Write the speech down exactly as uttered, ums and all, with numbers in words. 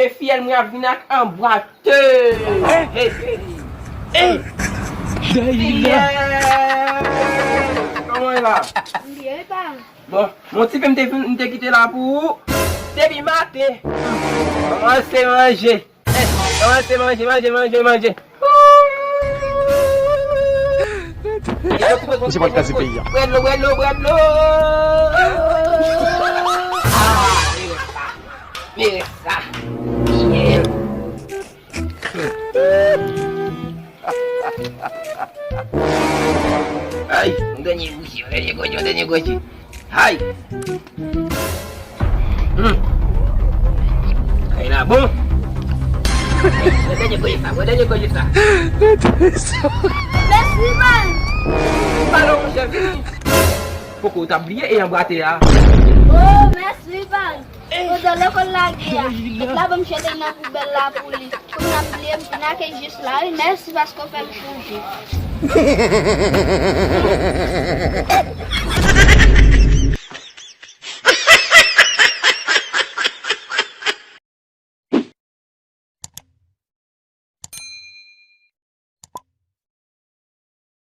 E fiyèl mwen ap vin ak anbwate. Hey, hey. Hey. Fiyèl. Kòman e la? Byen, pa. Bon, mon ti fi m te vin, m te kite la pou ou. Depi maten. Kòmanse manje. Kòmanse manje, manje, manje, manje. Misye pral kraze peyi a. Bwè dlo, bwè dlo, bwè dlo. Ah, mire sa. Mire sa. Yeah. Ay, yon dènye bouche, yon dènye gòje, yon dènye gòje. Ay! Hmm. Ay la bon. Bwè dènye gòje sa, bwè dènye gòje sa. Mèsi, man. Pale, monchè, vini. Poko, w t ap bliye e anbwate a. Oh, mèsi, man. Pandan lekòl lage a, mèt la ban m jete nan poubèl la pou li. Kounye a m bliye, m vin ak jis la, wi. Mèsi paske w fè m sonje.